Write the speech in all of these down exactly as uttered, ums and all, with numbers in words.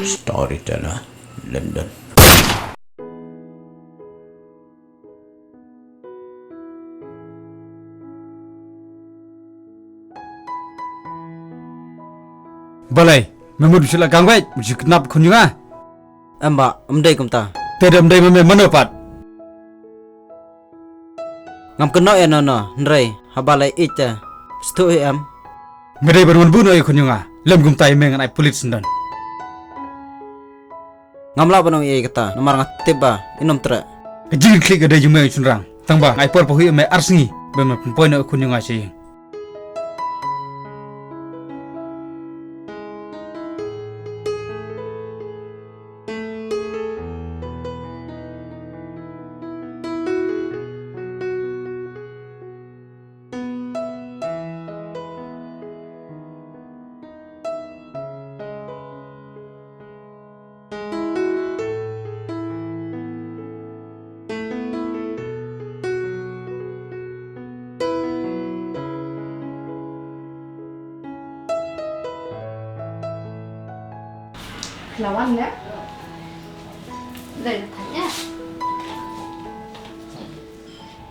Storyteller, London. Balei, me mut shu la kangwei, shu kidnap khun jong nga? Em bah, ym dei kumta. Te da ym dei me mano pat? Ngam kynnoh ïa no no, hynrei haba la ïeit te, sdang hi em. Me dei ban wan buh noh ïa khun jong nga. Lem kumta ïa me ngan ai pulit syndon. Ngam lah ban ong ei ei kata, namar nga tip ba in ym treh. Ka jingkitkhlieh ka dei jong me shynrang. Tang ba nga ai por pynhiar ïa me ar sngi ban me pynpoi noh ïa khun jong nga sha ïing. Lawan ne? Dei tanya.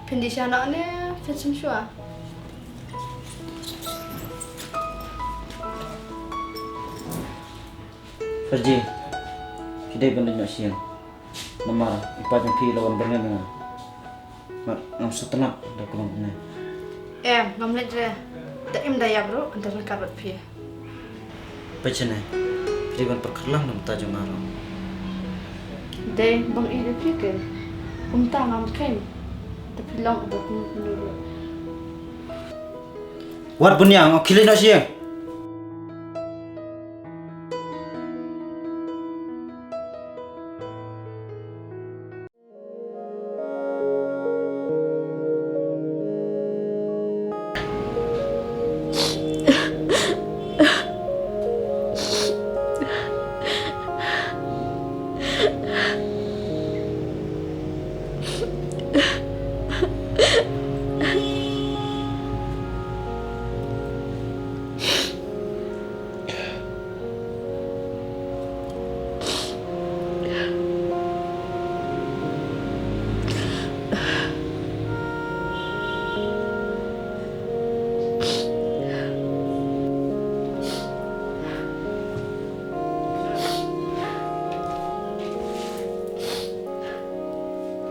Phin dei sha noh ne phin shim shuwa? Fergie, phi dei ban leit noh sha ïing. Namar i pa jong phi la wan byrngem ïa nga. Mar ngam sngewtynnat da ka long kumne. Em, ngam leit re. Da im da ïap ruh, da ryngkat bad phi. Peit shane, phi dei ban pyrkhat lang na bynta jong nga ruh. Dei, bang ïeit ïa phi ke. Kumta ngam kheiñ. Da phi long uba kumno kumno ruh. Wat bun ïa, nga khie leit noh sha ïing.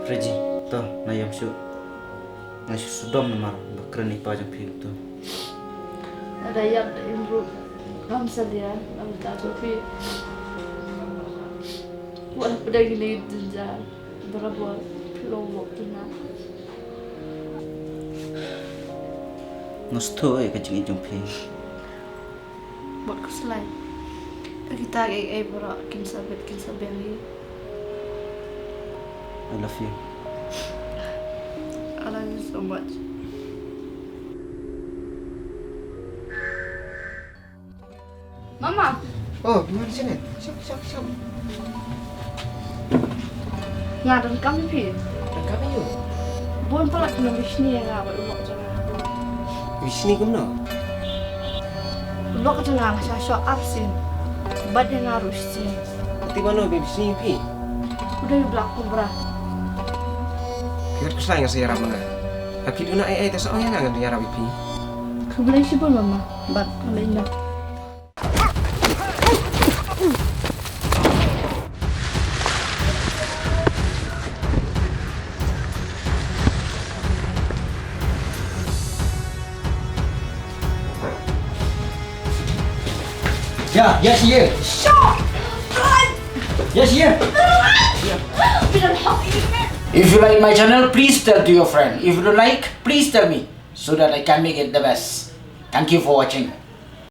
Fergie, to, nga ïam shuh. Nga shu sdom namar ba kren i pa jong phi to. Lada ïap da im ruh ngam salia, ngam ïa phi. Wat hapdeng ine i jynjar barabor phi long u lok jong nga. Nga sngewthuh ïa ka jingïeit jong phi. Bad khuslai. Kita kiei kiei baroh kin sa bit kin sa biang hi. I love you. I love you so much. Mama. Oh, Mama, sini. Siap, siap, siap. Nga donkam ïa phi. Donkam ïa u? Bun palat ki nongbishni ïa nga bad u lok jong nga. Bishni kumno? U lok jong nga nga shah shoh arsien. Bad ïa nga ruh shisien. Kati mano ba bishni ïa phi? U dei u Black Cobra. Phi ot khuslai, nga sa ïarap ma nga. Lada phi duna ei ei te sa ong ïa nga, ngan ïarap ïa phi. Khublei shibun mama. Bad khublei na. Yeah, yes, yeah. Shut up! Yes, yeah. If you like my channel, please tell to your friend. If you don't like, please tell me so that I can make it the best. Thank you for watching.